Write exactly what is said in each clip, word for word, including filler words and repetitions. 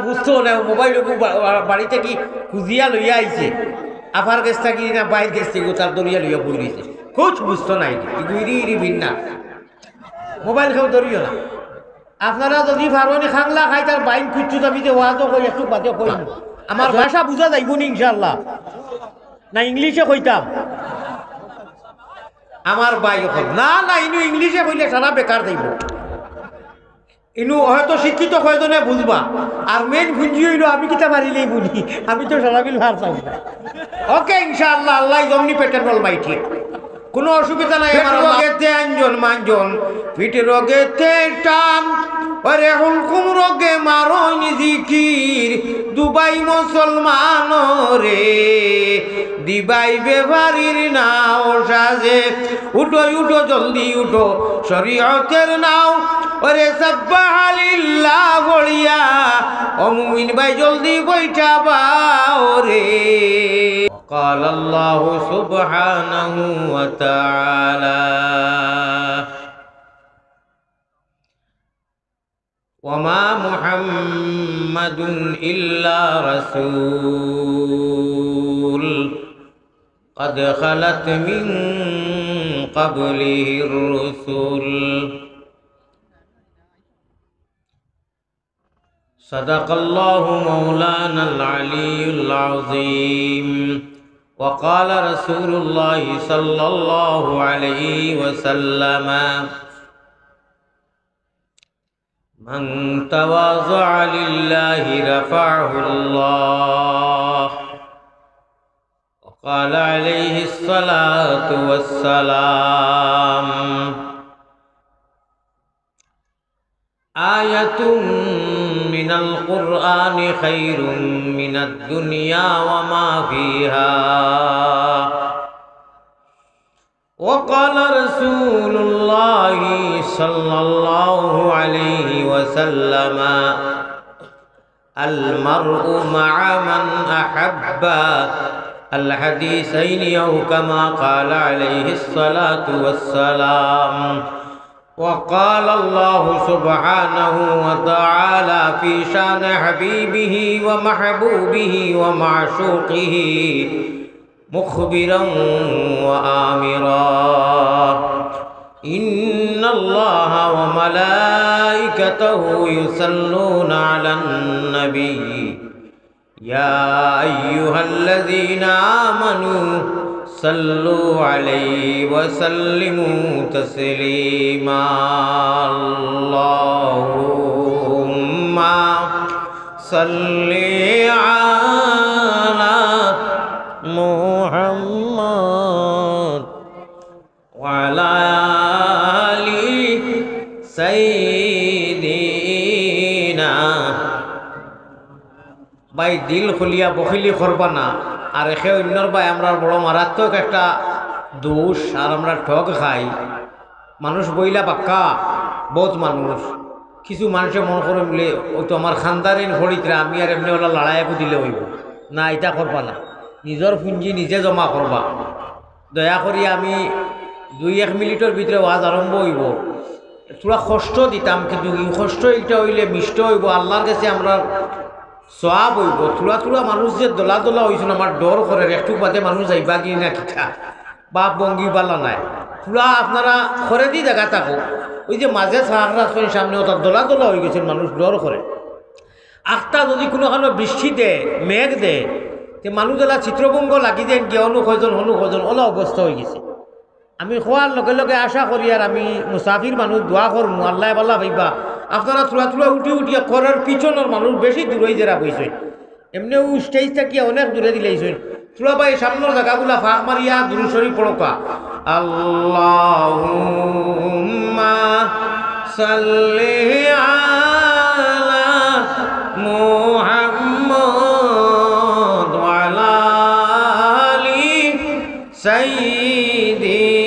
বুঝতো না, মোবাইল ওগু বা-, বা-, বাড়ি থাকি খুজিয়া লইয়া আইছে, আফার গেছ থাকি না বাইর গেছ থাকি, তার দরিয়া লইয়া বই রইছে, কুছ বুঝতো নাই। ইগু ইরি ইরি ভিন্না মোবাইল কেউ ধরিও না। আপনারা যদি পারইন খাংলা খাইতার বাইন কুচ্ছু, আমি যে ওয়াজও করি, একটু বাদে কই। আমার ভাষা বুঝা যাইব নি ইনশাআল্লাহ? না ইংলিশে কইতাম? আমার ভাই অকল, না, না, ইনু ইংলিশে কইলে সারা বেকার যাইব। ইনু হয়তো শিক্ষিত কয়জনে বুঝবা, আর মেইন পুঞ্জি অইলো আমি কিতা পারিলেই বুঝি, আমি তো সারা বিল ভার চাই না। ওকে, ইনশাআল্লাহ, আল্লাহ is omnipotent, almighty। কোনো অসুবিধা নাই। আমার আল্লাহ। পেট রোগেতে আঞ্জন মাঞ্জন, পিঠ রোগেতে টান, ওরে হুলকুম রোগে মারইন জিকির, দুবাই মুসলমান রে, দিবাই বেপারীর নাও সাজে, উঠো উঠো জলদি উঠো, শরীয়তের নাও, ওরে সাব্বাহালিল্লাহ পড়িয়া, ও মুমিন ভাই জলদি বইঠা বাও রে। قال الله سبحانه وتعالى: وما محمد إلا رسول قد خلت من قبله الرسل. صدق الله مولانا العلي العظيم. وقال رسول الله صلى الله عليه وسلم: من تواضع لله رفعه الله. وقال عليه الصلاة والسلام: آية من القرآن خير من الدنيا وما فيها. وقال رسول الله صلى الله عليه وسلم: المرء مع من أحب، الحديثين، أو كما قال عليه الصلاة والسلام. وقال الله سبحانه وتعالى في شان حبيبه ومحبوبه ومعشوقه مخبرا وآمرا: إن الله وملائكته يصلون على النبي، يا أيها الذين آمنوا صلوا عليه وسلموا تسليما. اللهم صل على محمد وعلى آل سيدنا। ভাই, দিল খুলিয়া বখিলি করবা না। আর একে অইন্যর ভাই আমরার বড় মারাত্মক একটা দোষ, আর আমরা ঠগ খাই। মানুষ বইলা বাক্কা, বউত মানুষ। কিছু মানষে মনো করইন বুলে, অউ তো আমার খান্দারিন ফড়িতরা, আমি আর এমনে অলা লড়াইয়াকু দিলে অইবো। না, ইতা করবা না। নিজর পুঞ্জি নিজে জমা করবা। দয়া করি আমি দুই এক মিনিটর ভিতরে ওয়াজ আরম্ভ অইবো। থুড়া কষ্ট দিতাম, কিন্তু ই কষ্ট ইটা অইলে মিষ্ট অইবো, আল্লার গেছে আমরার সওয়াব অইবো। থুড়া থুড়া মানুষ যে দলা দলা অইছইন, আমার ডর করের, একটুক বাদে মানুষ যাইবা কি না কিতা, বাপ ভঙ্গি বালা নায়। থুড়া আপনারা করেদি জাগা থাকো, অউ যে মাঝে সাহারা আছইন সামনে, অতা দলা দলা অইগেছইন, মানুষ ডর করে। আখতা যুদি কুনুখানো বৃষ্টি দে, মেঘ দে, তে মানুষ অলা চিত্রভঙ্গ লাগি যাইন গিয়া, অনো কয়জন, হনো কয়জন, অলা অবস্থা অইগেছে। আমি কওয়ার লগে লগে আশা করি, আর আমি মুসাফির মানুষ, দোয়া করমু, আল্লায় বালা পাইবা। আপনারা থুড়া থুড়া উঠি উঠিয়া ঘরর পিছনর মানুষ বেশি দূরই যেরা বইছইন, এমনেউ stage থাকিয়া অনেক দূরে দিলাইছইন। থুড়া ভাই সামনর জাগাগুলা ফাঁক মারিয়া দুরূদ শরীফ পড়উক্কা। اللهم صل على محمد وعلى آل سيدنا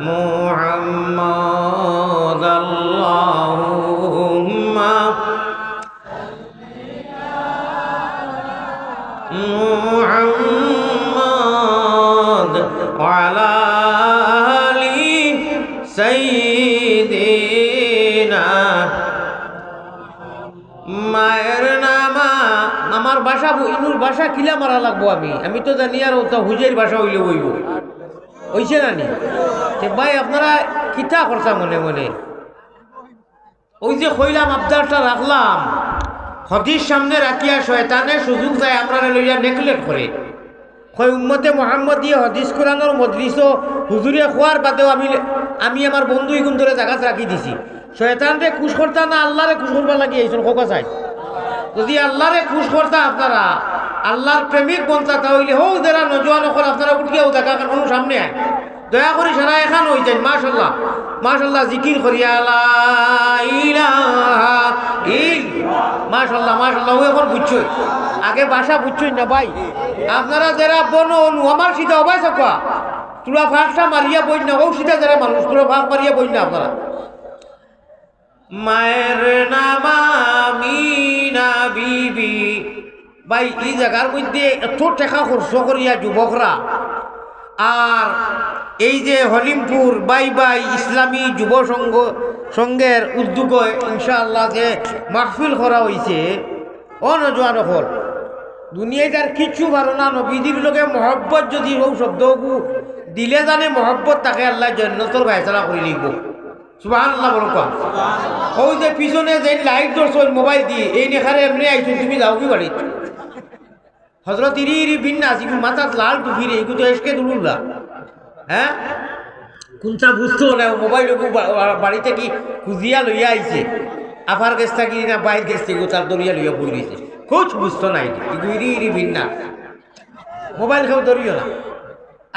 محمد. اللهم محمد وعلى آل سيدنا মায়ের নামা, আমার ভাষা বু-, ইনুর ভাষা কিলা মারা লাগবো আমি? আমি তো জানি আর ওটা হুজের ভাষা অইলে অইবো। অইছে না নি? তে ভাই, আপনারা কিতা করতা মনে মনে? ওই যে কইলাম, আবদারটা রাখলাম, হাদিস সামনে রাখিয়া শয়তানে সুযোগ যায়, আমরারে লইয়া নেগলেক্ট করে। কয়, উম্মতে মোহাম্মদী হাদিস কোরআনর মজলিসো হুজুরে কওয়ার বাদেও আমি, আমি আমার বন্ধু ইগুন ধরে জাগাত রাখি দিছি। শয়তানরে খুশ করতা না আল্লাহরে খুশ করবার লাগি আইছইন, কউক্কা চাই। যদি আল্লাহরে খুশ করতা আপনারা, আল্লাহর প্রেমিক বনতা, তা অইলে হউ যেরা নওজোয়ান অকল আপনারা উঠিয়া অউ জাগাখান অনো সামনে আইন। দয়া করি সারা এখান অই যাইন। মাশাআল্লাহ, মাশাআল্লাহ, জিকির করিয়া লা ইলাহা ইল-, মাশাআল্লাহ, মাশাআল্লাহ, অউ এখন বুঝছইন। আগে ভাষা বুঝছইন না ভাই। আপনারা যেরা বনো অনো আমার সিধা অবায় চাউক্কা। থুড়া ফাঁকটা মারিয়া বইন না, অউ সিধা যেরা মানুষ, থুড়া ফাঁক মারিয়া বইন না আপনারা। মায়ের নাম আমিনা বিবি। ভাই, ই জাগার মধ্যে এত টেকা খরচ করিয়া যুবকরা, আর এই যে হলিমপুর বাই বাই ইসলামী যুব সংঘ, সংঘের উদ্যোগে ইনশাআল্লাহ যে মাহফিল করা অইছে, ও নওজোয়ান অকল, দুনিয়াত আর কিচ্ছু পারো না, নবীজির লগে মহব্বত যদি অউ শব্দগু দিলে জানে মহব্বত থাকে, আল্লায় জন্নতর ফয়সালা করি দিবো। সুবহানাল্লাহ বলো কওয়া। অউ যে পিছনে যে লাইট ধরছইন মোবাইল দি, এই নেখারে এমনে আইছইন, তুমি যাওগি বাড়িত। হজরত ইরি ইরি বিন নাস, ইগু মাথাত লাল টুপি রে, ইগু তো এশকে দুলুল্লাহ। হ্যাঁ? কুনটা বুঝতো না, অউ মোবাইল অগু বা-, বা-, বাড়ি থাকি খুজিয়া লইয়া আইছে। আফার গেছ থাকি না বাইর গেছ থাকি, অউ তার ধরিয়া লইয়া বই রইছে। কুছ বুঝতো না ইগু, ইরি ইরি বিন নাস। মোবাইল কেউ ধরিও না।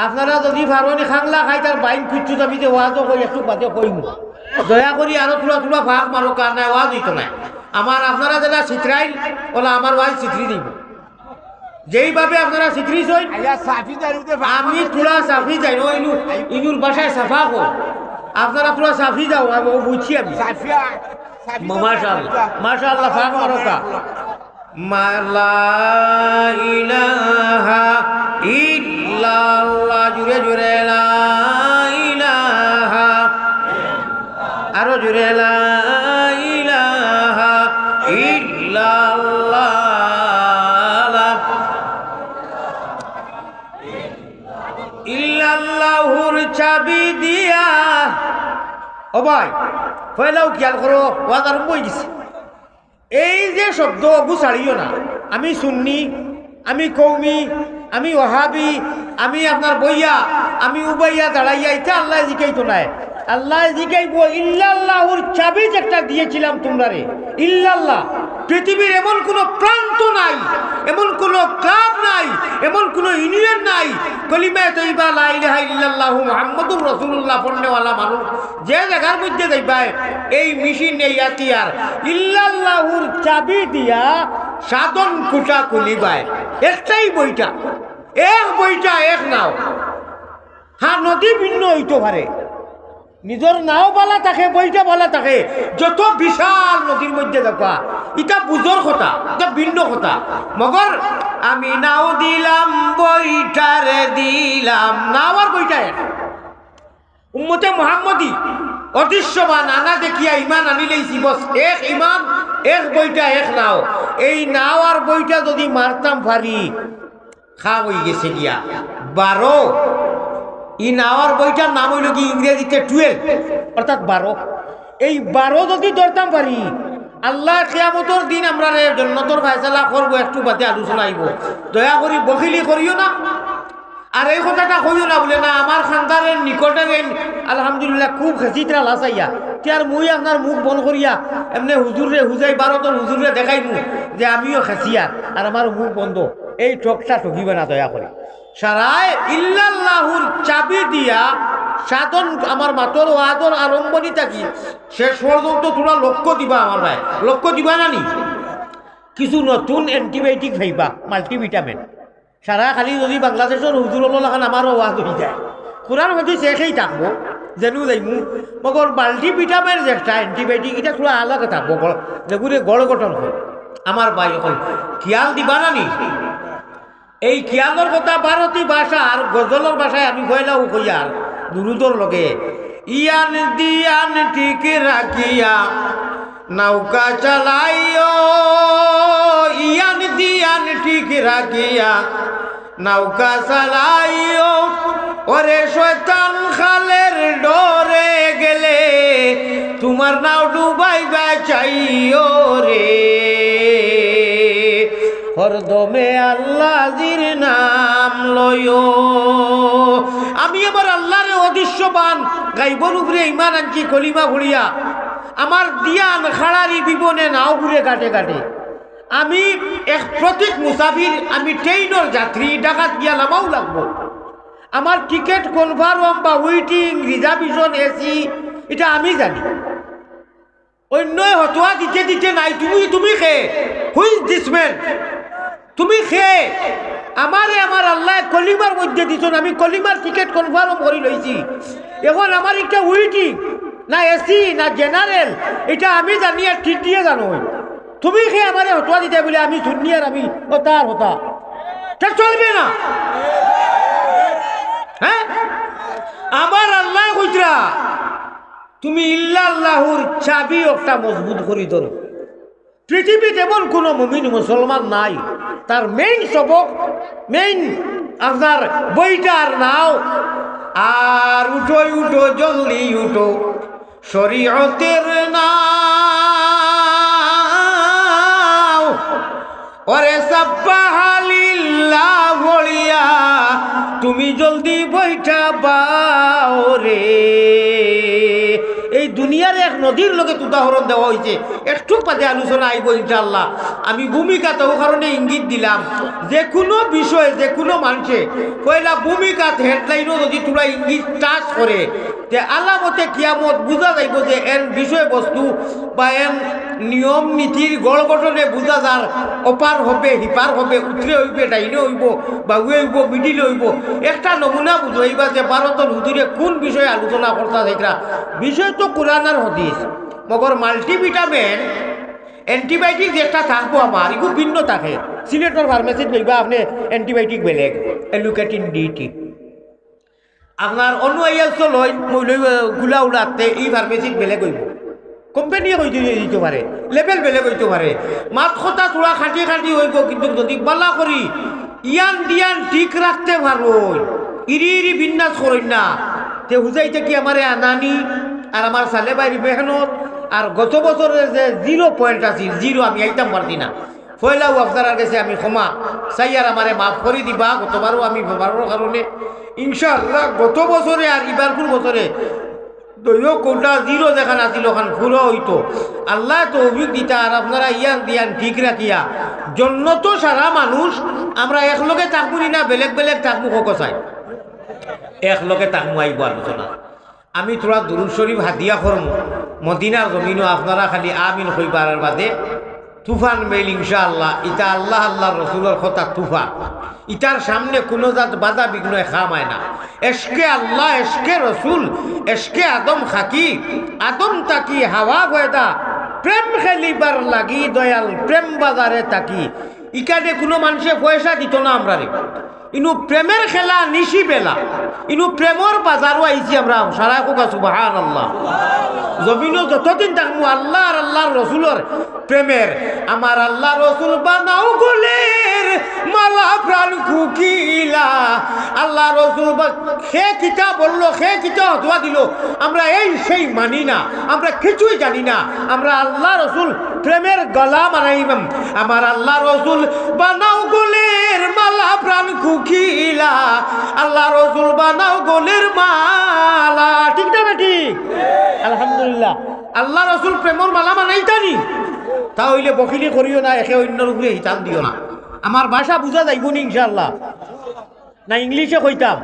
আপনারা যদি পারইন খাংলা খাইতার বাইন কুচ্ছু, আমি যে ওয়াজও করি, একটু বাদে কইমু। দয়া করি আরো থুড়া থুড়া ফাঁক মারো, কার নাই ওয়াজ অইতো নায়। আমার আপনারা যেটা ছিতরাইন, অলা আমার ওয়াজ ছিতরি দিবো। যেইভাবে আপনারা ছিতরিছইন, আইয়া সাফি যাই উঠে ফাঁক আমি মারো। থুড়া সাফি যাই, ও ইনু, ইনুর ভাষায় সাফা কও। আপনারা থুড়া সাফি যাও, আমি ও বুঝছি আমি। সাফিয়া, সাফি যাও। মাশাআল্লাহ, মাশাআল্লাহ, ফাঁক মারো কা। মা-, লা ইলাহা ইল্লাল্লাহ, জুরে জুরে লা ইলাহা, আরো জুরে লা ইলাহা ইল্লাল্লাহ। ইল্লাল্লাহুর চাবি দিয়া। ও ভাই, পয়লাউ খিয়াল করো, ওয়াজ আরম্ভ অই গেছে। এই যে শব্দ, অগু ছাড়িও না। আমি সুন্নি, আমি কওমি, আমি ওয়াহাবি, আমি আপনার বইয়া, আমি উবাইয়া দাঁড়াইয়া, ইটা আল্লায় জিকাইতো নায়। আল্লায় জিকাইবো, ইল্লাল্লাহুর চাবি যেটা দিয়েছিলাম তোমরারে, ইল্লাল্লাহ। পৃথিবীর এমন কোনো প্রান্ত নাই, এমন কোনো ক্লাব নাই, এমন কোনো ইউনিয়ন নাই, কলিমায়ে তৈবা লা ইলাহা ইল্লাল্লাহু মুহাম্মাদুর রাসূলুল্লাহ পড়নেওয়ালা মানুষ যে জাগার মধ্যে যাইবায়, এই মেশিন, এই হাতিয়ার, ইল্লাল্লাহুর চাবি দিয়া সাধন কুটা খুলিবায়। একটাই বইটা, এক বইটা, এক নাও। হ্যাঁ, নদী ভিন্ন অইতো পারে, নিজর নাও বালা থাকে, বইটা বালা থাকে, যত বিশাল নদীর মধ্যে যাউক্কা, ইটা বুঝর কথা, ইটা ভিন্ন কথা। মগর আমি নাও দিলাম, বইটারে দিলাম, নাও আর বইটা এক। উম্মতে মুহাম্মদী অদৃশ্যমান আনা দেখিয়া ইমান আনিলেই জীবস এক ইমান, এক বইটা এক নাও। এই নাও আর বইটা যদি মারতাম পারি, কাম অই গেছে গিয়া বারো। ই নাও আর বইটার নাম অইলো কি ইংরেজিতে টুয়েলভ, অর্থাৎ বারো। এই বারো যদি ধরতাম পারি, আল্লায় কিয়ামতর দিন আমরারে জন্নতর ফয়সালা করবো, একটু বাদে আলোচনা আইবো। দয়া করি বখিলি করিও না। আর এই কথাটা কইও না বুলে, না, আমার খান্দানের নিকটে এই আলহামদুলিল্লাহ খুব খেছিত্রা লাচাইয়া। তে আর মুই আপনার মুখ বন্ধ করিয়া এমনে হুজুররে হুজাই ভারতর হুজুররে দেখাইমু যে আমিও খেছিয়ার, আর আমার মুখ বন্ধ। এই ঠকটা ঠকিবে না দয়া করি। সারায় ইল্লাল্লাহুর চাবি দিয়া সাধন আমার মাতর ওয়াজর আরম্ভণি থাকি শেষ পর্যন্ত থুড়া লক্ষ্য দিবা আমার ভাই, লক্ষ্য দিবা না নি? কিছু নতুন অ্যান্টিবায়োটিক খাইবা, মাল্টিভিটামিন। সারা খালি যদি বাংলাদেশর হুজুর অকলর লাখান আমারও ওয়াজ অই যায়, কোরআন হাদিস একই থাকবো, যেনু যাইমু, মগর মাল্টিভিটামিন যে একটা অ্যান্টিবায়োটিক, ইটা থুড়া আলাদা থাকবো, গড়-, যেগুরে গড় গঠন করে। আমার ভাই অকল, খিয়াল দিবা না নি? এই খিয়ালর কথা ভারতী ভাষা আর গজলর ভাষায় আমি কইলাও কইয়ার, দুরুদর লগে। ইয়ান দিয়ান ঠিক রাখিয়া নৌকা চালাইও ইয়ান দিয়ান ঠিক রাখিয়া, নৌকা চালাইও। ওরে শয়তান খালের ডরে গেলে, তোমার নাও ডুবাইবা চাইও রে। হরদমে আল্লাজির নাম লইও। আমি আমার আল্লাহরে অদৃশ্যমান গাইবর উপরে ঈমান আনছি কলিমা পড়িয়া। আমার দিয়ান খাড়ারি বিবনে নাও ঘুরে ঘাটে ঘাটে। আমি এক প্রতীক মুসাফির, আমি ট্রেইনর যাত্রী, ঢাকাত গিয়া লামাও লাগবো। আমার টিকেট কনফার্ম বা ওয়েটিং, রিজার্ভেশন, এসি, ইটা আমি জানি। অন্যয় হতোয়া দিতে দিতে নাই। তুমি, তুমি খে? Who is this man? তুমি খে? আমারে আমার আল্লায় কলিমার মধ্যে দিছইন, আমি কলিমার টিকেট কনফার্ম করি লইছি। এখন আমার ইটা ওয়েটিং, না এসি, না জেনারেল, ইটা আমি জানি আর ঠিক দিয়ে জানো। তুমি খে আমারে হতোয়া দিতে বলে আমি শুনি আর আমি হতা আর হতা। তা চলবে না। হ্যাঁ, আমার আল্লায় কইতরা, তুমি ইল্লাল্লাহুর চাবি একটা মজবুত করি ধরো। পৃথিবীত এমন কোনো মুমিন মুসলমান নাই, তার মেইন সবক, মেইন আপনার বইটা আর নাও। আর উঠো, উঠো, জলদি উঠো, শরীয়তের নাও। ওরে সাব্বাহালিল্লাহ পড়িয়া তুমি জলদি বইটা বাও রে। এই দুনিয়ার এক নদীর লগে উদাহরণ দেওয়া হইছে, একটু বাদে আলোচনা আইব ইনশাআল্লাহ। আমি ভূমিকাত অউ কারণে ইঙ্গিত দিলাম, যে কোনো বিষয়ে, যে কোনো মানষে পয়লা ভূমিকাত হেডলাইনও যদি থুড়া ইঙ্গিত টাচ করে, তে আলামতে কিয়ামত বুঝা যাইব যে এন বিষয়বস্তু বা এন নিয়ম নীতির গড় গঠনে বুঝা যার, ওপার হবে, হিপার হবে, উত্তরে হইবে, ডাইনে হইব, বাউয়ে হইব, মিডিলে হইব। একটা নমুনা বুঝাইবা যে ভারতর হুজুরে কোন বিষয়ে আলোচনা করতা চাইতরা। বিষয় তো কোরআন আর হাদিস, মগর মাল্টিভিটামিন, অ্যান্টিবায়োটিক যেটা থাকবো আমার, এগু ভিন্ন থাকে। সিলেটর ফার্মেসিত লইবা আপনি অ্যান্টিবায়োটিক বেলেগ, অ্যালুকেটিন ডিটি। আপনার অনু আইএলস লইন, মইলই গুলা উড়াতে এই ফার্মেসিত বেলেগ হইব। কোম্পানিয়ে কই দিয়ে দিতে পারে, লেভেল বেলেগ হইতে পারে। মাত কথা থুড়া খাটি খাটি হইব, কিন্তু যদি বালা করি ইয়ান দিয়ান ঠিক রাখতে পারবো, ইরি ইরি বিন্যাস করইন না, তে হুজাইতে কি আমারে আনানি আর আমার সালে বাইর মেহনত আর গত বছরের যে জিরো পয়েন্ট আছিল, জিরো আমি আইতাম পারছি না। পয়লাও আপনারার গেছে আমি ক্ষমা চাই আর আমারে মাফ করি দিবা। গতবারও আমি বেমারর কারণে, ইনশাআল্লাহ, গত বছরে আর ইবারকুর বছরে দৈব কোটা জিরো যেখান আছিল, ওখান পুরো হইতো। আল্লাহ তৌফিক দিতা আর আপনারা ইয়ান দিয়ান ঠিক রাখিয়া জন্নত সারা মানুষ আমরা একলগে থাকবো নি না বেলেগ বেলেগ থাকবো, কক চাই একলগে থাকবো, আইব আলোচনা। আমি থুড়া দুরুদ শরীফ হাদিয়া করমু মদিনার জমিনো, আপনারা খালি আমিন কইবার বাদে তুফান মেইল ইনশাআল্লাহ। ইটা আল্লাহ, আল্লাহর রসুলর কথা তুফান, ইটার সামনে কোনো জাত বাধা বিঘ্ন খামায় না। এশকে আল্লাহ, এশকে রসুল, এশকে আদম খাকি, আদম তাকি হাওয়া পয়দা, প্রেম খেলিবার লাগি দয়াল প্রেম বাজারে তাকি। ইকানে কোনো মানষে পয়সা দিত না আমরারে। ইনু প্রেমের খেলা নিশি বেলা, ইনু প্রেমর বাজারও আইছি আমরা। সারা কোকা সুবহানাল্লাহ। জমিনো যতদিন থাকমু আল্লাহ আর আল্লাহর রসুলর প্রেমের, আমার আল্লাহ রসুল বানাও গলের মালা প্রাণ কুকিলা। আল্লাহ রসুল বা-, খে কিতা বললো, খে কিতা হতোয়া দিল, আমরা এই সেই মানি না, আমরা কিছুই জানি না। আমরা আল্লাহ রসুল প্রেমের গলা বানাইবাম। আমার আল্লাহ রসুল বানাও গলের মালা প্রাণ কুকিলা, আল্লাহ রসুল বানাও গলের মালা। ঠিক না বেটি? আলহামদুলিল্লাহ। আল্লাহ রসুল প্রেমর মালা বানাইতানি, তা হইলে বকিলি করিও না, একে অন্যর উপরে হিতান দিও না। আমার ভাষা বুঝা যাইব নি ইনশাআল্লাহ? না ইংলিশে কইতাম?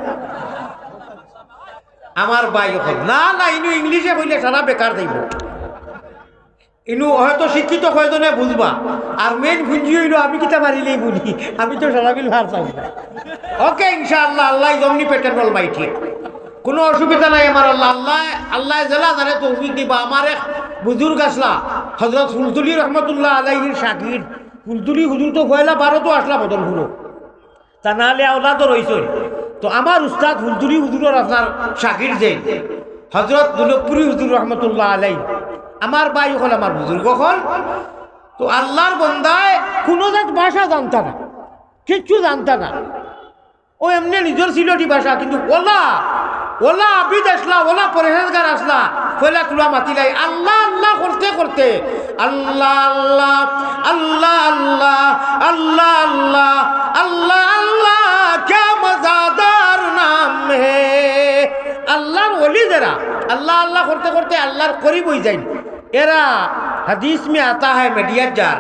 আমার ভাই অকল, না, না, ইনু ইংলিশে কইলে সারা বেকার যাইব। ইনু হয়তো শিক্ষিত কয়জনে বুঝবা, আর মেইন পুঞ্জি হইল আমি কিতা পারিলেই বুঝি, আমি তো সারা বিল ভার চাই। ওকে, ইনশাআল্লাহ, আল্লাহ is omnipotent, almighty। কোনো অসুবিধা নাই আমার আল্লাহ। আল্লাহ, আল্লাহ জেলা জানে তৌফিক দিবা। আমার এক বুজুর্গ আসলা, হজরত ফুলতুলি রহমতুল্লাহ আলাইহির শাগির। ফুলতুলি হুজুর তো পয়লা ভারতও আসলা বদলপুরও। তা নাহলে আওলাদও রইছইন। তো আমার উস্তাদ ফুলতুলি হুজুরর আপনার শাগির যে হজরত দুলকপুরি হুজুর রহমতুল্লাহ আলাই, আমার ভাই অকল, আমার বুজুর্গ অকল, তো আল্লার বন্দায় কুনু জাত ভাষা জানতা না, কিচ্ছু জানতা না। অউ এমনে নিজর সিলটি ভাষা, কিন্তু অলা, অলা আবিদ আছলা, অলা পরহেজগার আছলা, পয়লা তুলা মাতিলাই, আল্লা, আল্লা করতে করতে, আল্লা, আল্লা, আল্লা, আল্লা, আল্লা, আল্লা, আল্লা, আল্লা, ক্যা মজাদার নাম হে। আল্লার ওলি যেরা, আল্লা, আল্লা করতে করতে আল্লার করিব অইযাইন। এরা হাদিস মে আতা হ্যায়, মিডিয়াত যার,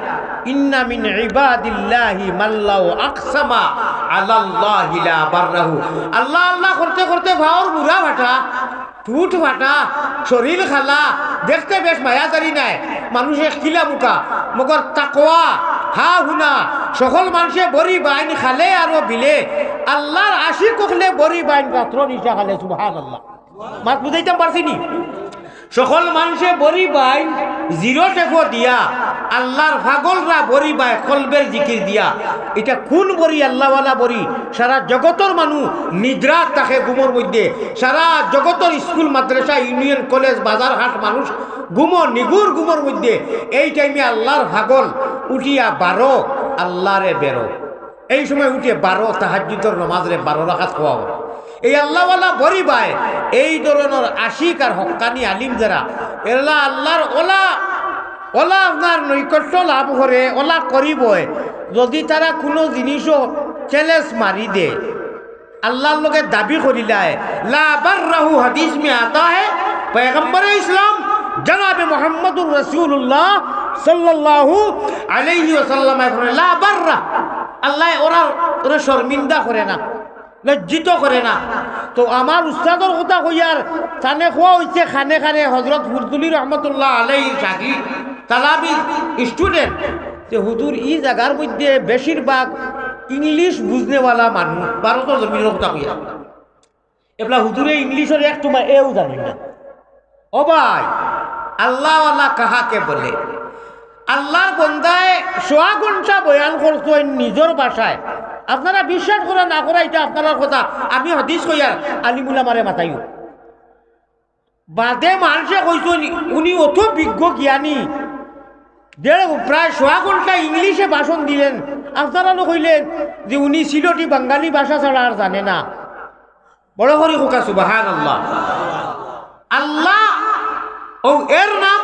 "ইন্না মিন ইবাদিল্লাহি মান লাউ আকসামা আলাল্লাহি লা বাররাহু।" আল্লা, আল্লা করতে করতে পাওর মুড়া ফাটা, ঠুট ফাটা, শরীল খালা, দেখতে বেশ মায়াদারি নায়, মানুষ এক কিলা মুখা, মগর তাকওয়া, হা হুনা, সকল মানষে বড়ি বাইন খালে আরো বিলে, আল্লার আশিক অকলে বড়ি বাইন রাত্র নিশা খালে, সুবহানাল্লাহ। মাত বুঝাইতাম পারছি নি? সকল মানষে বড়ি বাইন জিরো টেপো দিয়া, আল্লার পাগলরা বড়ি বায় কলবের জিকির দিয়া। ইটা কুন বড়ি? আল্লাওয়ালা বড়ি। সারা জগতর মানু নিদ্রাত থাকে ঘুমর মধ্যে। সারা জগতর স্কুল, মাদ্রাসা, ইউনিয়ন, কলেজ, বাজার, হাট মানুষ ঘুমো, নিগুর ঘুমর মধ্যে। এই টাইমে আল্লার পাগল উঠিয়া বারো, আল্লারে বেরো। এই সময় উঠে বারো, তাহাজ্জুদর নমাজরে বারো রাকাত পড়া। এই আল্লাওয়ালা বড়ি বায়, এই ধরনর আশিক আর হক্কানি আলিম যেরা, এরা আল্লার অলা, অলা আপনার নৈকট্য লাভ করে, অলা করিব অয়। যদি তারা কুনু জিনিসও চ্যালেঞ্জ মারি দেয়, আল্লার লগে দাবি করিলায়, লা বাররাহু হাদিস মে আতা হ্যায়, পয়গম্বরে ইসলাম জনাবে মুহাম্মদুর রাসূলুল্লাহ সাল্লাল্লাহু আলাইহি ওয়াসাল্লাম ফরমায়, লা বাররা, আল্লায় ওরা, ওরা শর্মিন্দা করে না, লজ্জিত করে না। তো আমার উস্তাদর কথা কইয়ার, তানে কওয়া অইছে খানে খানে, হযরত ফুরতুলি রহমতুল্লাহ আলাইহির শাগি, তালামি, স্টুডেন্ট, যে হুজুর ই জাগার মধ্যে বেশিরভাগ ইংলিশ বুঝনেওয়ালা মানুষ, ভারতর জমিনর কথা কইয়ার। এবলা হুজুরে ইংলিশর এক টুমা এও জানইন না। ও ভাই, আল্লাওয়ালা কাহাকে বলে? আল্লার বন্দায় সোয়া ঘন্টা বয়ান করছইন নিজর ভাষায়। আপনারা বিশ্বাস করা না করা, ইটা আপনারার কথা। আমি হাদিস কইয়ার, আলিম উলামারে মাতাইও। বাদে মানষে কইছইন, উনি অত বিজ্ঞ জ্ঞানী, দেড়, প্রায় সোয়া ঘন্টা ইংলিশে ভাষণ দিলেন। আপনারা নু কইলেন যে উনি সিলটি বাঙালি ভাষা ছাড়া আর জানে না। বড় করি কউক্কা সুবহানাল্লাহ। আল্লা, অউ এর নাম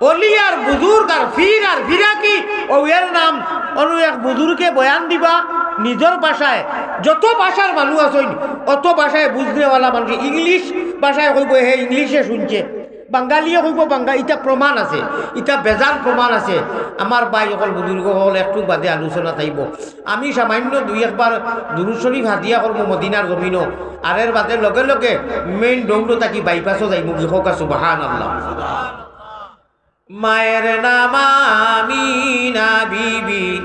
অলি আর বুজুর্গ আর পীর আর ফিরাকি, অউ এর নাম। অনো এক বুজুর্গে বয়ান দিবা নিজর ভাষায়, যত ভাষার মানুষ আছইন, অত ভাষায় বুঝনেওয়ালা মানুষ, ইংলিশ ভাষায় কইবো, হে ইংলিশে শুনছে, বাঙালিয়ে কইবো বাঙা-, ইটা প্রমাণ আছে, ইটা বেজান প্রমাণ আছে। আমার ভাই অকল, বুজুর্গ অকল, একটু বাদে আলোচনা থাকবো। আমি সামান্য দুই একবার দুরুদ শরীফ হাদিয়া করমু মদিনার জমিনো, আর এর বাদে লগে লগে মেইন রোডো থাকি বাইপাসও যাইমু। কি কউক্কা সুবহানাল্লাহ। মায়ের নাম আমিনা বিবি,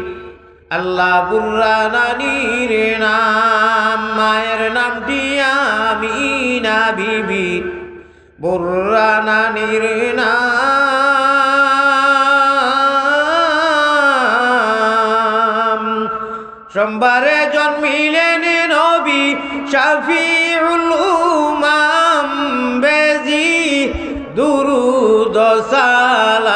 আল্লা বুররা নানির নাম। মায়ের নামটি আমিনা বিবি, বুররা নানির নাম। সোমবারে জন্মিলেন নবী শাফিউল উমাম, বেজি দুরুদ সালাম।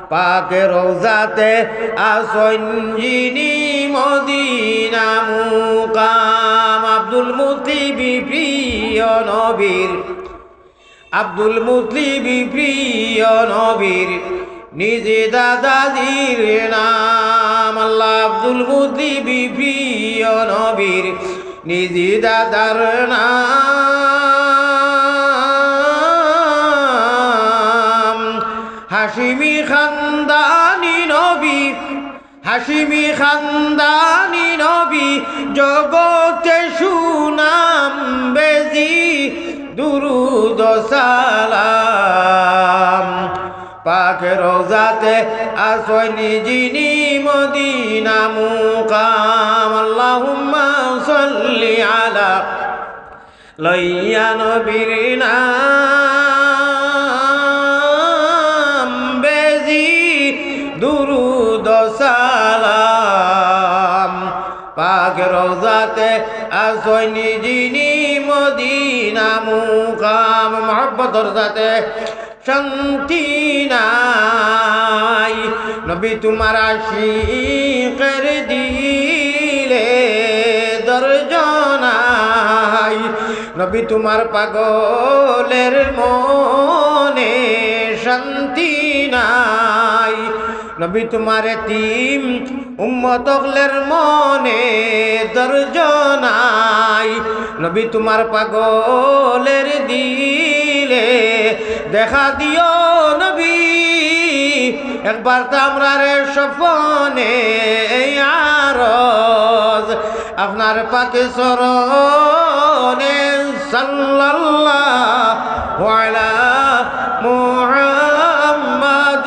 পাক রওজাতে আছইন যিনি মদিনা মুকাম। আব্দুল মুতলিব প্রিয় নবীর, আব্দুল মুতলিব প্রিয় নবীর নিজ দাদাজির নাম। আল্লা, আব্দুল মুতলিব প্রিয় নবীর নিজ দাদার নাম। হাশিমি খানদানি নবী, হাশিমি খানদানি নবী, জগতে সুনাম বেজি দুরুদ সালাম। পাক রওজাতে আছইন যিনি মদিনা মুকাম। আল্লাহুম্মা সাল্লি আলা লইয়া নবীর নাম বেজি দুরুদ সালাম। পাক রওজাতে আছইন যিনি মদিনা মুকাম। মহব্বতর সাথে শান্তি নাই। নবী তুমার আশিকের দিলে দরদ নাই। নবী তুমার পাগলের মনে শান্তি নাই। নবী তুমার এতিম উম্মত অকলের মনে দরদ নাই। নবী তুমার পাগলের দিলে দেখা দিও নবী, একবার তো আমরারে স্বপনে এই আরজ আপনার পাকে চরণে। সাল্লাল্লাহু আলা মুহাম্মদ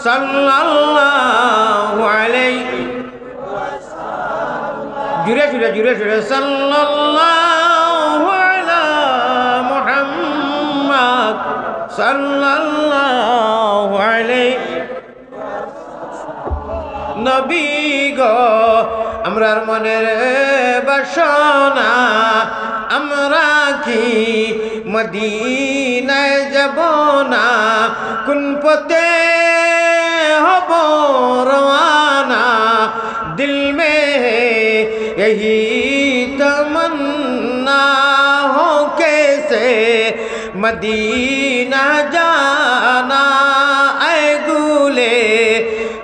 সাল্লাল্লাহু আলাইহি। জুরে জুরে, জুরে জুরে। সাল্লাল্লাহু আলা মুহাম্মদ সাল্লাল্লাহু আলাইহি। নবী গো, আমরার মনের বাসনা, আমরা কি মদিনায় যাব না? কোন পথে হব রওয়ানা? দিল মে হে ইহি তমন্না, হো কেসে মদিনা জানা। এ গুলে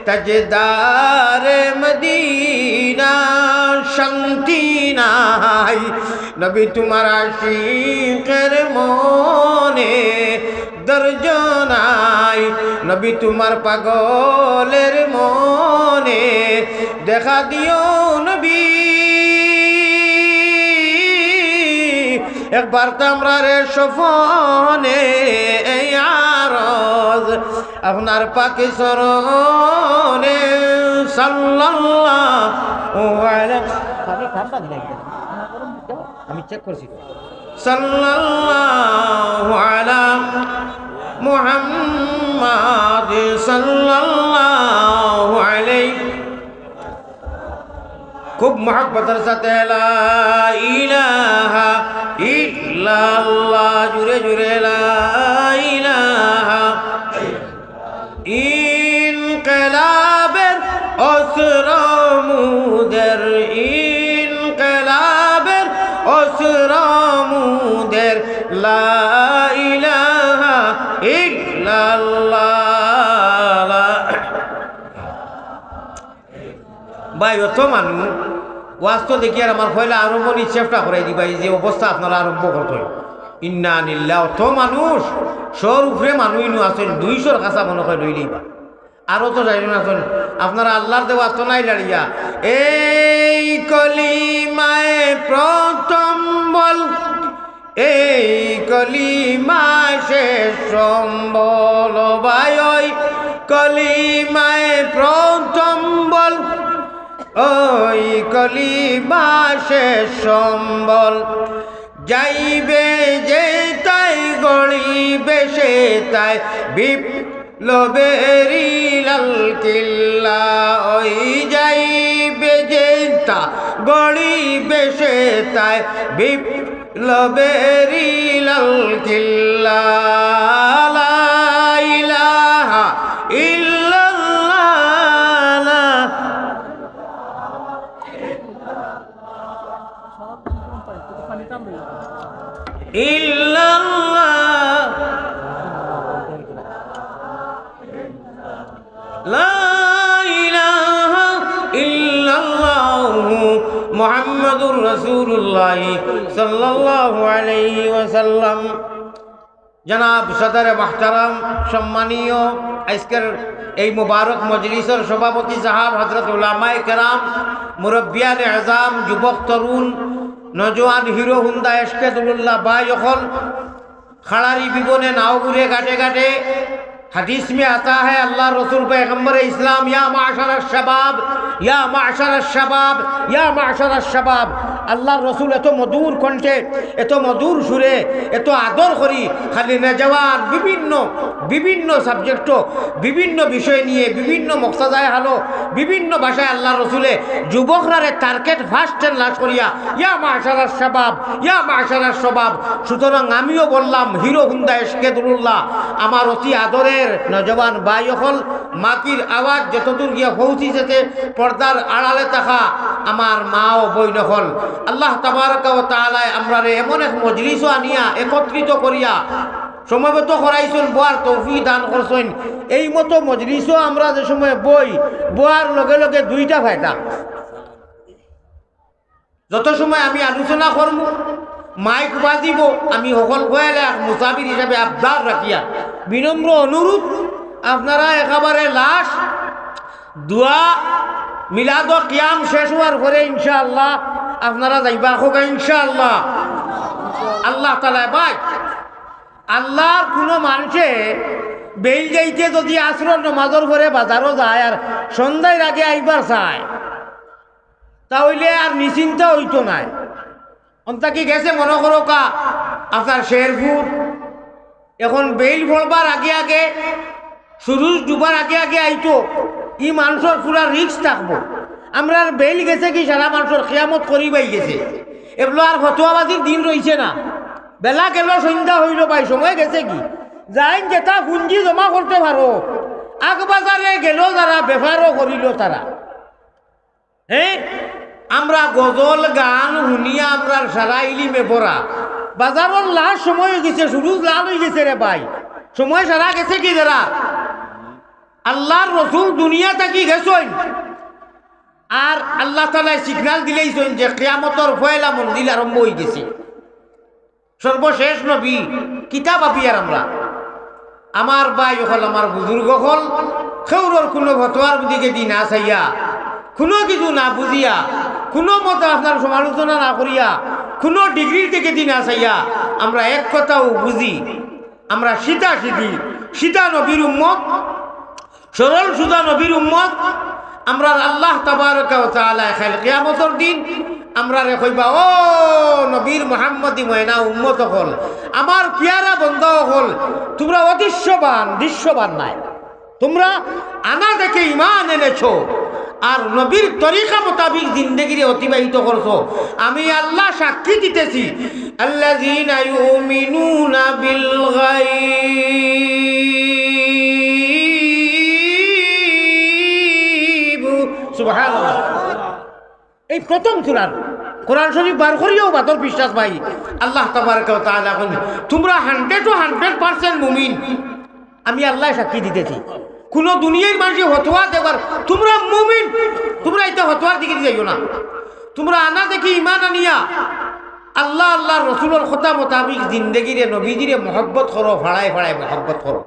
তাজদার মদিনা, শান্তি নাই। নবী তুমার আশিকের মনে দরদ নাই। নবী তুমার পাগলের মনে দেখা দিও নবী, একবার তো আমরারে স্বপনে এই আরজ আপনার পাকে চরণে। সাল্লাল্লাহু আলা, আমি ঠান্ডা দিলাই, আমি চেক করছি তো। সাল্লাল্লাহু আলা মুহাম্মাদ সাল্লাল্লাহু আলাইহি। খুব মহব্বতর সাথে লা ইলাহা ইল্লাল্লাহ, জুরে জুরে লা ইলাহা। ইনকিলাবের অস্ত্র মুদের, ইনকিলাবের অস্ত্র মুদের, লা ইলাহা ইল্লাল্লাহ। ভাই, অত মানুষ, ওয়াজ তো দেখি আর আমার পয়লা আরম্ভনি চেষ্টা করাই দিবা, এই যে অবস্থা আপনারা আরম্ভ করতে। ইন্না লিল্লাহ, অত মানুষ, শোর উপরে মানুষ ইনু আছইন, দুইশোর কাছা মনে হয় লইলেইবা। আরো তো যাইবেন আছইন, আপনারা আল্লাহর দেওয়া তো নাই লাড়িয়া। এই কলিমায় প্রথম বল, এই কলিমায় শেষ সম্বল, ভাই, ওই কলিমায় প্রথম বল, ওই কলিমায় শেষ সম্বল। যাইবে যেতায় গড়িবে সেতায় বিপ্লবেরই লাল কিল্লা, ওই যাইবে যেতা গড়িবে সেতায় বিপ্লবেরই লাল কিল্লা। লা ইলাহা ইল্লাল্লাহ, লা ইল্লাল্লাহ। লা ইলাহা ইল্লাল্লাহু মুহাম্মাদুর রাসূলুল্লাহ সাল্লাল্লাহু আলাইহি ওয়াসাল্লাম। জনাব সদরে মুহতারাম, সম্মানীয় আজকের এই মুবারক মজলিসর সভাপতি সাহেব, হযরত উলামায়ে কেরাম, মুরব্বিয়ানে আজাম, যুবক তরুণ, নওজোয়ান হিরো হুন্ডা এশকে দুলুল্লাহ ভাই অকল, খাড়ারি বিবনে নাও ঘুরে ঘাটে ঘাটে, হাদিস মে আতা হ্যায়, আল্লাহর রসুল পয়গম্বরে ইসলাম, ইয়া মাশারাশ শাবাব, ইয়া মাশারাশ শাবাব, ইয়া মাশারাশ শাবাব, আল্লাহর রসুল এত মধুর কণ্ঠে, এত মধুর সুরে, এত আদর করি, খালি নওজোয়ান বিভিন্ন, বিভিন্ন সাবজেক্টও, বিভিন্ন বিষয় নিয়ে, বিভিন্ন মকতাদায়ে হালও, বিভিন্ন ভাষায় আল্লাহর রসুলে যুবকরারে টার্গেট ফার্স্ট এন্ড লাস্ট করিয়া, "ইয়া মাশারাশ শাবাব, ইয়া মাশারাশ শাবাব।" সুতরাং আমিও বললাম, হিরো হুন্ডা এশকে দুলুল্লাহ, আমার অতি আদরের নওজোয়ান ভাই অকল, মাইকর আওয়াজ যতদূর গিয়া পৌঁছিছে, পর্দার আড়ালে থাকা আমার মা ও বইন অকল, আল্লাহ তাবারাকা ওয়া তাআলায় আমরারে এমন এক মজলিসও আনিয়া একত্রিত করিয়া সমবেত করাইছইন, বওয়ার তৌফিক দান করছইন। এই মতো মজলিসও আমরা যে সময় বই, বওয়ার লগে লগে দুইটা ফায়দা। যত সময় আমি আলোচনা করমু, মাইক বাজিবো, আমি হকল কয়ালে এক মুসাফির হিসাবে আবদার রাখিয়া বিনম্র অনুরোধ, আপনারা একেবারে লাস্ট দোয়া, মিলাদ ও কিয়াম শেষ হওয়ার পরে ইনশাআল্লাহ আপনারা যাইবা, হোক ইনশাআল্লাহ। আল্লাহ তাআলায় ভাই, আল্লাহর কোনো মানষে বেইল যাইতে যদি আসরর নমাজর পরে বাজারও যায় আর সন্ধ্যার আগে আইবার চায়, তা অইলে আর নিশ্চিন্তা অইতো নায়। অন্তা কি গেছে মনো করো কা আপনার শেরপুর, এখন বেইল পড়বার আগে আগে, সুরুজ ডুবার আগে আগে আইতো, ই মানষর পুরা রিস্ক থাকবো। আমরার বেইল গেছে কি সারা মানষর কিয়ামত করিব আইগেছে। এবলা আর ফতোয়াবাজির দিন রইছে না। বেলা গেল, সন্ধ্যা অইলো ভাই, সময় গেছে কি? যাইন যেতা পুঞ্জি জমা করতে পারো, আগ বাজারে গেল যারা, বেপারও করিল তারা। হ্যাঁ, আমরা গজল গান হুনিয়া আমরার সারা ইলিমে ভরা। বাজারর লাস্ট সময় অইগেছে, সুরুজ লাল অইগেছে রে ভাই। সময় সারা গেছে কি যারা? আল্লাহর রসুল দুনিয়া থাকি গেছইন, আর আল্লাহ তাআলায় সিগনাল দিলাইছইন যে কিয়ামতর পয়লা মঞ্জিল আরম্ভ অইগেছে। সর্বশেষ নবী, কিতা ভাবিয়ার আমরা? আমার ভাই অকল, আমার বুজুর্গ অকল, কেউরর কোনো ফতোয়ার দিকেদি না চাইয়া, কোনো কিছু না বুঝিয়া, কোনো মতে আপনার সমালোচনা না করিয়া, কোনো ডিগ্রির দিকেদি না চাইয়া, আমরা এক কথাউ বুঝি, আমরা সিধা সিধি, সিধা নবীর উম্মত, সরল সুজা নবীর উম্মত। আমরার আল্লাহ তাবারাকা ওয়া তাআলায় কাইল কিয়ামতর দিন আমরারে কইবা, "ও নবীর মুহাম্মদী ময়না উম্মত অকল, আমার পিয়ারা বন্দা অকল, তুমরা অদৃশ্যবান, দৃশ্যবান নায়। তুমরা আনা দেখে ঈমান এনেছো, আর নবীর তরিকা মোতাবিক জিন্দেগিরে অতিবাহিত করছো। আমি আল্লাহ সাক্ষী দিতেছি, الذين يؤمنون بالغيب।" সুবহানাল্লাহ। এই প্রথম সূরার, কোরআন শরীফ বার করিয়াও বাদর বিশ্বাস ভাই, আল্লাহ তাবারাকা ওয়া তাআলা কইন, "তুমরা hundred to hundred percent মুমিন।" আমি আল্লায় সাক্ষী দিতেছি। কুনু দুনিয়ার মানষে ফতোয়া দেবার, তুমরা মুমিন, তুমরা ইতা ফতোয়ার দিকেদি যাইও না। তুমরা আনা দেখি ঈমান আনিয়া আল্লাহ, আল্লাহর রসুলর কথা মোতাবিক জিন্দেগিরে, নবীজিরে মহব্বত করো, ফাড়ায় ফাড়ায় মহব্বত করো।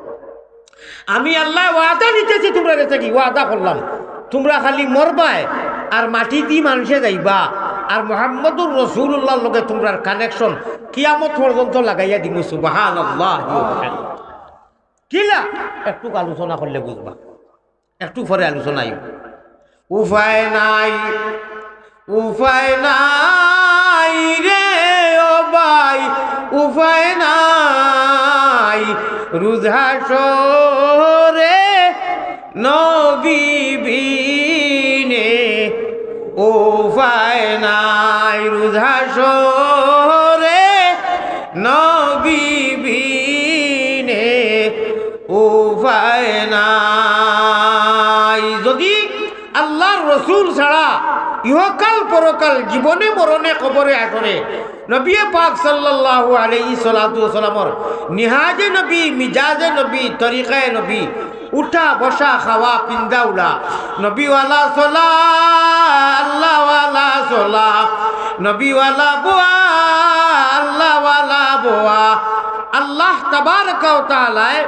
আমি আল্লায় ওয়াদা নিতেছি তুমরার গেছে কি, ওয়াদা করলাম, তুমরা খালি মরবায় আর মাটিদি মানষে যাইবা, আর মুহাম্মদুর রাসূলুল্লাহর লগে তুমরার connection কিয়ামত পর্যন্ত লাগাইয়া দিমু। সুবহানাল্লাহ। কিলা? একটু আলোচনা করলে বুঝবা, একটু পরে আলোচনা আইব। উপায় নাই, উপায় নাই রে ও ভাই, উপায় নাই। রোজ হাশরে নবী বিনে উপায় নাই, রোজ হাশরে নবী বিনে উপায় নাই। যদি আল্লাহর রসুল ছাড়া ইহকাল পরকাল, জীবনে মরণে কবরে হাশরে নবী পাক সাল্লাল্লাহু আলাইহি সালাতু ওয়াসালামর নিহাজে নবী, মিজাজে নবী, তরিকায়ে নবী, উঠা, বসা, খাওয়া, পিন্দা, উড়া, নবীওয়ালা চলা, আল্লাহওয়ালা চলা, নবীওয়ালা বওয়া, আল্লাহওয়ালা বওয়া। আল্লাহ তাবারাকা ওয়া তাআলায়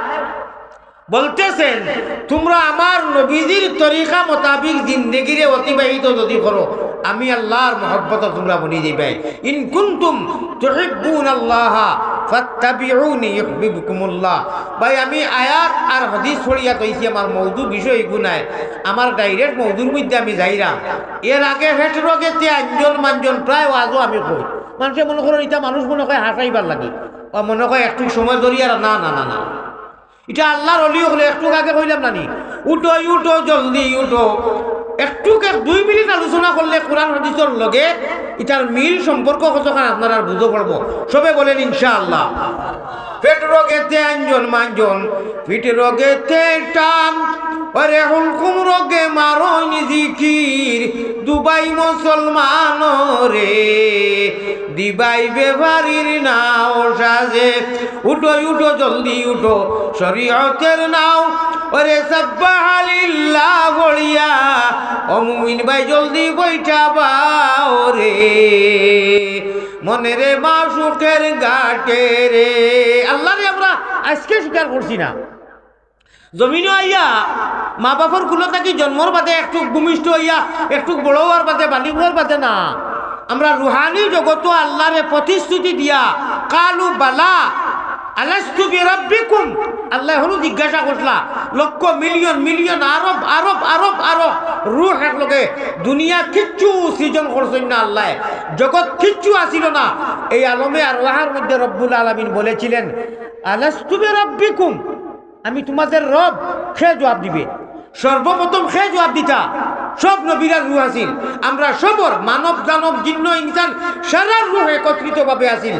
বলতেছেন, "তুমরা আমার নবীজির তরিকা মোতাবিক জিন্দেগিরে অতিবাহিত যদি করো, আমি আল্লাহর মহব্বত তুমরা বনি যাইবায়।" ইন কুনতুম তুহিব্বুনাল্লাহা ফাত্তাবিউনি ইউহবিবকুমুল্লাহ। ভাই, আমি আয়াত আর হাদিস পড়িয়া কইছি, আমার মৌজু বিষয় ইগু নায়, আমার direct মৌজুর মধ্যে আমি যাইরাম। এর আগে হেট রোগেতে আঞ্জন মাঞ্জন প্রায় ওয়াজও আমি কই। মানষে মনো করইন ইতা মানুষ মনো কয় হাসাইবার লাগি, বা মনো কয় একটু সময় ধরিয়া, না, না, না, না। ইটা আল্লার অলি অকলে একটু আগে কইলাম না নি, "উঠো, উঠো, জলদি উঠো।" একটু এক দুই মিনিট আলোচনা করলে কোরআন হাদিসর লগে ইটার মিল সম্পর্ক কতখান আপনারার বুঝো পড়বো। সবে বলেন ইনশাআল্লাহ। পেট রোগেতে আঞ্জন মাঞ্জন, পিঠ রোগেতে টান, ওরে হুলকুম রোগে মারইন জিকির, দুবাই মুসলমানরে, দিবাই বেপারীর নাও সাজে। উঠো, উঠো, জলদি উঠো, শরীয়তের নাও। ওরে সাব্বাহালিল্লাহ পড়িয়া, ও মুমিন ভাই, জলদি বইঠা বাও রে। মনেরে মাশুকের ঘাটে রে। আল্লারে আমরা আইজকে স্বীকার করছি না। জমিনো আইয়া, মা বাপর কুলো থাকি জন্মর বাদে একটুক ভূমিষ্ঠ অইয়া, একটুক বড় অওয়ার বাদে, বালিগ অওয়ার বাদে না। আমরা রুহানি জগতো আল্লারে প্রতিশ্রুতি দিয়া, "কালু বালা, আলাস্তু বিরাব্বিকুম?" আল্লায় হনু জিজ্ঞাসা করছলা, লক্ষ, মিলিয়ন, মিলিয়ন, আরব, আরব, আরব, আরব রুহ একলগে। দুনিয়া কিচ্ছু সৃজন করছইন না আল্লায়, জগৎ কিচ্ছু আছিল না। এই আলমে আরওয়াহর মধ্যে রব্বুল আলামিন বলেছিলেন, "আলাস্তু বিরাব্বিকুম?" আমি তোমাদের রব, কে জবাব দিবে? সর্বপ্রথম কে জবাব দিতা? সব নবীরার রুহ আছিল। আমরা সবর, মানব, দানব, জিন্ন, ইনসান, সারার রুহ একত্রিতভাবে আছিল।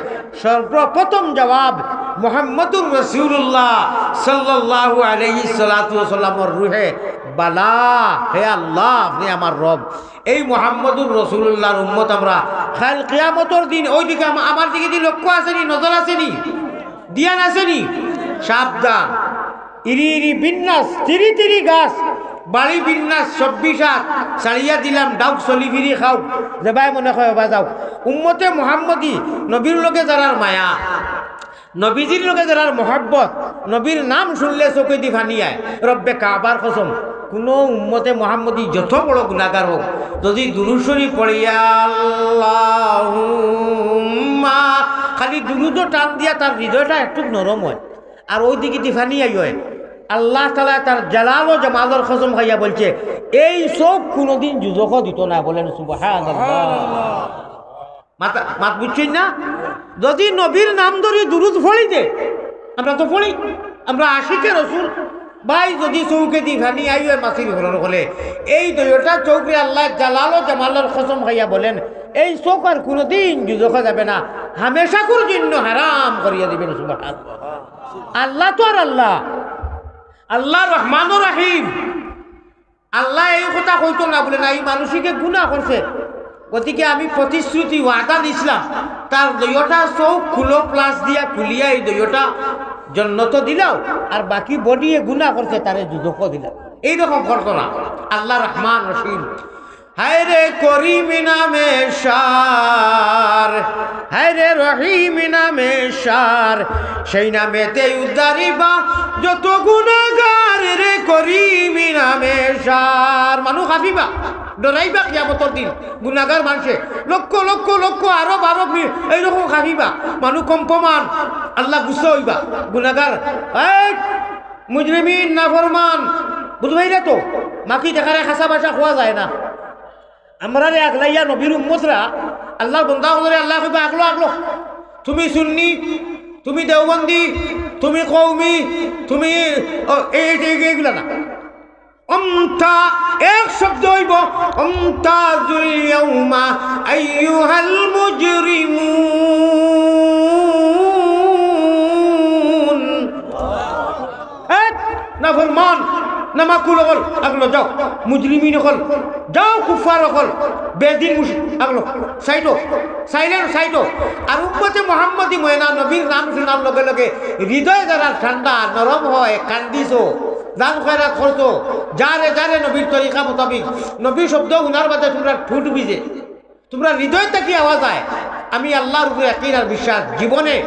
সর্বপ্রথম জবাব মুহাম্মদুর রাসূলুল্লাহ সাল্লাল্লাহু আলাইহি সালাতু ওয়াসাল্লামর রুহে, "বালা, হে আল্লাহ, আপনি আমার রব।" এই মুহাম্মদুর রাসূলুল্লাহর উম্মত আমরা। কাইল কিয়ামতর দিন ওই দিকে আমা-, আমার দিকে দি লক্ষ্য আছে নি, নজর আছে নি? ধিয়ান আছে নি? সাবধান। ইরি ইরি বিন্যাস, তিরি তিরি গাছ, বাড়ি বিন্যাস, চব্বিশ হাত, ছাড়িয়া দিলাম, ডাউক চলি ফিরি খাও, যেবায় মনে কয় ওবা যাও। উম্মতে মুহাম্মদী, নবীর লগে যারার মায়া, নবীজির লগে যারার মহব্বত, নবীর নাম শুনলে চকুদি পানি আয়। রব্বে কাবার কসম, কুনু উম্মতে মুহাম্মদী যত বড় গুনাগার হোক, যদি দুরুদ শরীফ পড়িয়া আল্লাহুম্মা, খালি দুরুদও টান দিয়া তার হৃদয়টা একটু নরম হয়, আর ওই দিকে দি পানি আইয়, আল্লাহ তাআলা তার জালাল ও জামালর কসম খাইয়া বলছে, "এই চউখ কুনুদিন দুজখো দিতো না।" বলেন সুবহানাল্লাহ। মাতা-, মাত বুঝছইন না? যদি নবীর নাম ধরি দুরুদ পড়ি দে, আমরা তো পড়ি, আমরা আশিকে রসুল, ভাই, যদি চউখে দি পানি আইয় মাসির ঘরর হলে, এই দুইটা চউখরে আল্লাহ জালাল ও জামালর কসম খাইয়া বলেন, "এই চউখ আর কুনুদিন দুজখো যাবে না, হামেশাকুর জন্য হারাম করিয়া দিবেন।" সুবহানাল্লাহ। আল্লাহ তো আর আল্লাহ, আল্লাহ রহমান ও রাহিম। আল্লাহ এই কথা কইতো না বলে না, এই মানুষকে গুনাহ করছে, গতিকে আমি প্রতিশ্রুতি ওয়াদা দিছিলাম, তার দুইটা চউখ খুলো, প্লাস দিয়া খুলিয়া এই দুইটা জন্নত দিলাও, আর বাকি বডিয়ে গুনাহ করছে, তারে দুজখো দিলাও। এইরকম করতো না। আল্লাহ রহমান রহিম। হায় রে করিম নামে সার, হায় রে রহিম নামে সার, সেই নামেতে উদ্ধারিবা যত গুনাগার রে করিম নামে সার। মানুষ কাঁপিবা, ডরাইবা কিয়ামতর দিন। গুনাগার মানষে লক্ষ লক্ষ লক্ষ আরব আরব মি-, এইরকম কাঁপিবা। মানুষ কম্পমান, আল্লাহ গুসা অইবা। গুনাগার, এই মুজরিমিন, নাফরমান, বুঝবাইরা তো, মাকি দেখারে খাসা ভাষা কওয়া যায় না। আমরারে আগলাইয়া নবীর উম্মতরা, আল্লাহর বন্দা অকলরে আল্লায় কইবা, "আগলো, আগলো। তুমি সুন্নি, তুমি দেওবন্দি, তুমি কওমি, তুমি, ও, এই, এই, এই, এইগুলা না।" অন্তা এক শব্দ অইবো, "অন্তাজুল ইয়াউমা আইয়ুহাল মুজরিমুন।" এ, নাফরমান, নামাকুল অকল, আগলো যাও। মুজরিমিন অকল, যাও। কুফফার অকল, বেদিন মুশ-, আগলো, সাইডো, সাইলেন্ট, সাইডো। আর উম্মতে মুহাম্মদী ময়না নবীর নাম শুনার লগে লগে হৃদয় যারা ঠান্ডা, নরম হয়, কান্দিছো, দান খয়রাত করছো, যারে যারে নবীর তরিকা মোতাবিক, নবী শব্দ হুনার বাদে তোমরা ঠুট ভিজে। তোমরা হৃদয় থাকি আওয়াজ আয়, "আমি আল্লাহর উপরে ইয়াকিন আর বিশ্বাস, জীবনে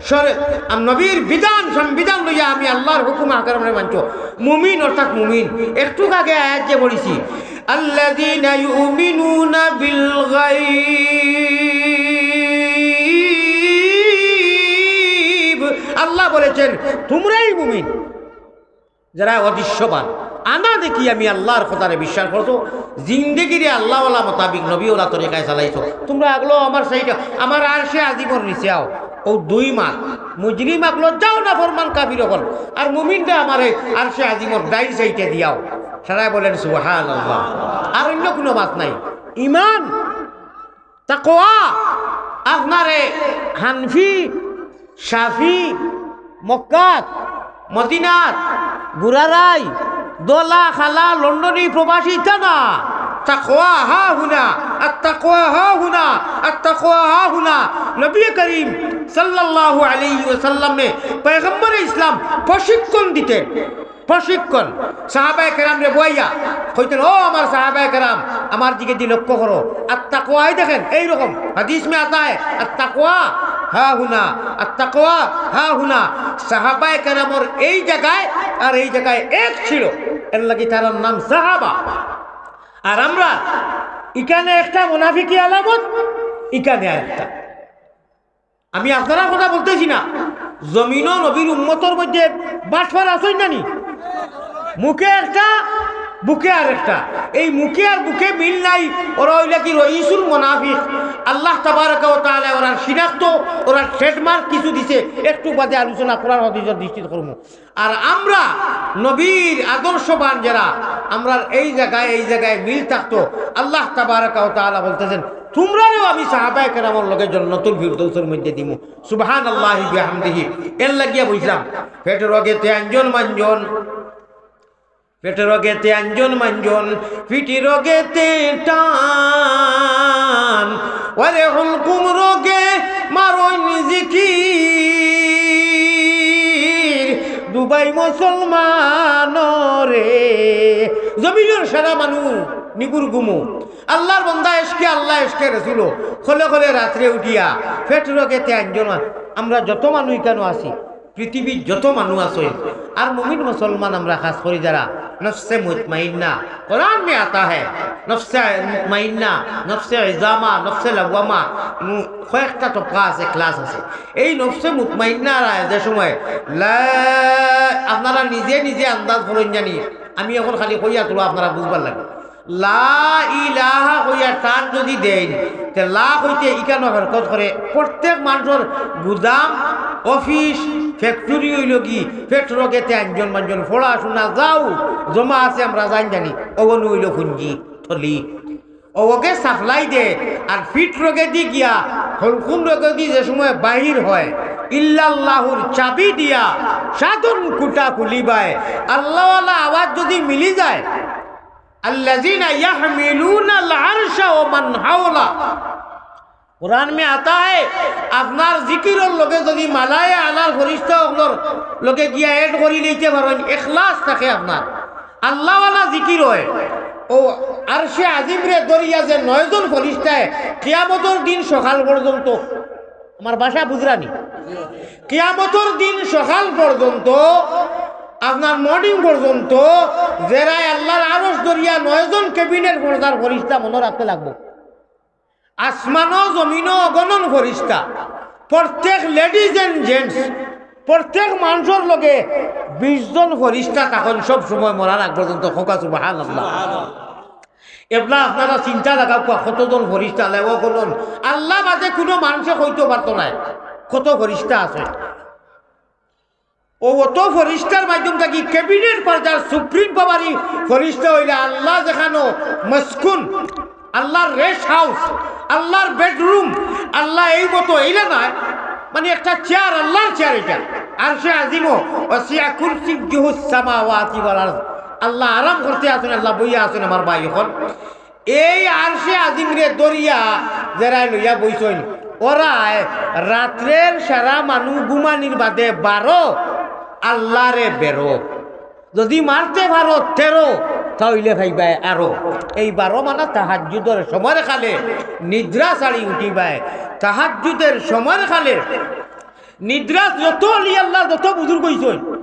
সরে-, আম-, নবীর বিধান, সংবিধান লইয়া আমি আল্লাহর হুকুম আহকামরে মানছো।" মুমিন অর্থাৎ মুমিন। একটু আগে আয়াত যে পড়ছি, "আল্লাযীনা ইউমিনুনা বিল গায়ব।" বলেছেন, "তোমরাই মুমিন, যারা অদৃশ্যমান, আনা দেখি আমি আল্লাহর কথারে বিশ্বাস করছো, জিন্দেগিরে আল্লাহওয়ালা মোতাবিক নবীওয়ালা তরিকায় চালাইছো, তোমরা আগলো আমার সাইডে, আমার আরশে আজিমর নিচে আও।" ও দুই মাত, মুজরিম আগলো যাও, নাফরমান কাফির অকল, আর মুমিনরা আমার এই আরশে আজিমর ডাইন সাইডে দিয়াও। সারাই বলেন সুবহানাল্লাহ। আর অন্য কোনো মাত নাই। ইমান, তাকওয়া, আপনারে হানফি, শাফি, মক্কাত, মদিনাত, গুরারাই, দলা, খালা, লন্ডনী, প্রবাসী, ইতা না। তাকওয়া হা হুনা, আর তাকওয়া হা হুনা, আর তাকওয়া হা হুনা। নবী করিম সাল্লাল্লাহু আলাইহি ওয়াসাল্লামে পয়গম্বরে ইসলাম প্রশিক্ষণ দিতেন। প্রশিক্ষণ। সাহাবায়ে কেরামরে বওয়াইয়া কইতেন, "ও আমার সাহাবায়ে কেরাম, আমার দিকে দি লক্ষ্য করো।" আর তাকওয়া, এই দেখেন, এই রকম হাদিস মে আতা হ্যায়, আর তাকওয়া হা হুনা, আর তাকওয়া হা হুনা। সাহাবায়ে কেরামর এই জাগায় আর এই জাগায় এক ছিল, এর লাগি তারার নাম সাহাবা। আর আমরা ইখানে একটা মুনাফিকি আলামত, ইখানে আরেকটা। আমি আপনারার কথা বলতেছি না, জমিনো নবীর উম্মতর মধ্যে বাটপার আছইন না নি? মুখে একটা, বুকে আরেকটা। এই মুখে আর বুকে মিল নাই। ওরা অইলা কি রইসুল মুনাফিক। আল্লাহ তাবারাকা ওয়া তাআলা ওরার শিনাক্ত, ওরার trademark কিছু দিছে, একটু বাদে আলোচনা কোরআন হাদিসর দৃষ্টিতে করমু। আর আমরা নবীর আদর্শবান যারা, আমরার এই জাগায়, এই জাগায় মিল থাকতো। আল্লাহ তাবারাকা ওয়া তাআলা বলতেছেন, "তোমরারেও আমি সাহাবায়ে কেরামর লগে জন্নতুল ফিরদৌসর মধ্যে দিমু।" সুবহানাল্লাহি বিহামদিহি। এর লাগিয়া বুঝলাম, পেট রগেতে আঞ্জন মাঞ্জন, পেট রগেতে আঞ্জন মাঞ্জন, পিঠি রগেতে টান, ওরে হুলকুম রগে মারইন জিকির, দুবাই মুসলমান রে। জমিনর সারা মানু নিগুর গুমু। আল্লাহর বন্দা এশকে আল্লাহ, এশকে রসুল, খলে খলে রাত্রে উঠিয়া, পেট রগেতে আঞ্জন মা-, আমরা যত মানু ইকানো আছি, পৃথিবীর যত মানু আছইন, আর মুমিন মুসলমান আমরা খাছ করি যারা, নফসে মুতমাইন্না, কোরআন মে আতা হ্যায়, নফসে মুতমাইন্না, নফসে ইজামা, নফসে লাওয়ামা, উম, কয়েকটা তবকা আছে, class আছে। এই নফসে মুতমাইন্নারা যে সময় লা-, আপনারা নিজে নিজে আন্দাজ করইন জানি, আমি এখন খালি কইয়া তুলো আপনারা বুঝবার লাগি। লা ইলাহা কইয়া টান যদি দেইন, তে লা কইতে ইকানো হরকত করে। প্রত্যেক মানষর গুদাম, অফিস, factory অইলো কি, পেট রগেতে আঞ্জন মাঞ্জন, পড়াশুনা যাও, জমা আছে আমরা জান জানি, অগনু অইলো পুঞ্জি, থলি। অগে supply দে, আর পিঠ রগেদি গিয়া, হুলকুম রগেদি যে সময় বাহির হয়, ইল্লাল্লাহুর চাবি দিয়া সাধন কুটা খুলিবায়। আল্লাহওয়ালা আওয়াজ যদি মিলি যায়, আল্লাযীনা ইয়াহমিলুনাল আরশা ওয়া মান হাওলা। কোরআন মে আতা হ্যায়, আপনার জিকিরর লগে যদি মালায়ে আলার ফিরিস্তা অকলর লগে গিয়া add করি লইতে পারইন, ইখলাস থাকে আপনার, আল্লাহওয়ালা জিকির হয়, ও আরশে আজিমরে ধরিয়া যে নয়জন ফিরিস্তায় কিয়ামতর দিন সকাল পর্যন্ত, আমার ভাষা বুঝরানি, কিয়ামতর দিন সকাল পর্যন্ত, আপনার morning পর্যন্ত, যেরায় আল্লাহর আরশ ধরিয়া নয়জন cabinet পর্দার ফিরিস্তা মনো রাখতে লাগবো। আসমানো জমিনো অগণন ফিরিস্তা, প্রত্যেক ladies and gents, প্রত্যেক মানষর লগে বিশ জন ফিরিস্তা তখন সব সময় মরার আগ পর্যন্ত। কউক্কা সুবহানাল্লাহ। এবলা আপনারা চিন্তা লাগাউক্কা, কতজন ফিরিস্তা লেও অগণন, আল্লাহ বাদে কুনু মানষে কইতো পারতো নায় কত ফিরিস্তা আছে। ও অত ফিরিস্তার মাধ্যম থাকি cabinet পর্যায়র supreme power-ই ফিরিস্তা অইলা আল্লাহ যেখানো মাসকুন, আল্লাহর rest house, আল্লাহর bedroom, আল্লাহ এই মতো এইলা নায়, মানে একটা chair, আল্লাহর chair এটা। আরশে আজিমও, ওয়াসিআ কুরসিয়্যুহুস সামাওয়াতি ওয়াল আরদ। আল্লাহ আরাম করতে আছইন, আল্লাহ বইয়া আছইন আমার ভাই অকল। এই আরশে আজিমরে ধরিয়া যেরায় লইয়া বইছইন, ওরায় রাত্রের সারা মানু ঘুমানির বাদে বারো, আল্লাহরে বেরো। যদি মারতে পারো তেরো, তা অইলে পাইবায় আরো। এই বারো মানে তাহাজ্জুদর সময়র কালে নিদ্রা ছাড়ি উঠিবায়। তাহাজ্জুদর সময়র কালে নিদ্রাত যত অলি আল্লাহ, যত বুজুর্গ অইছইন,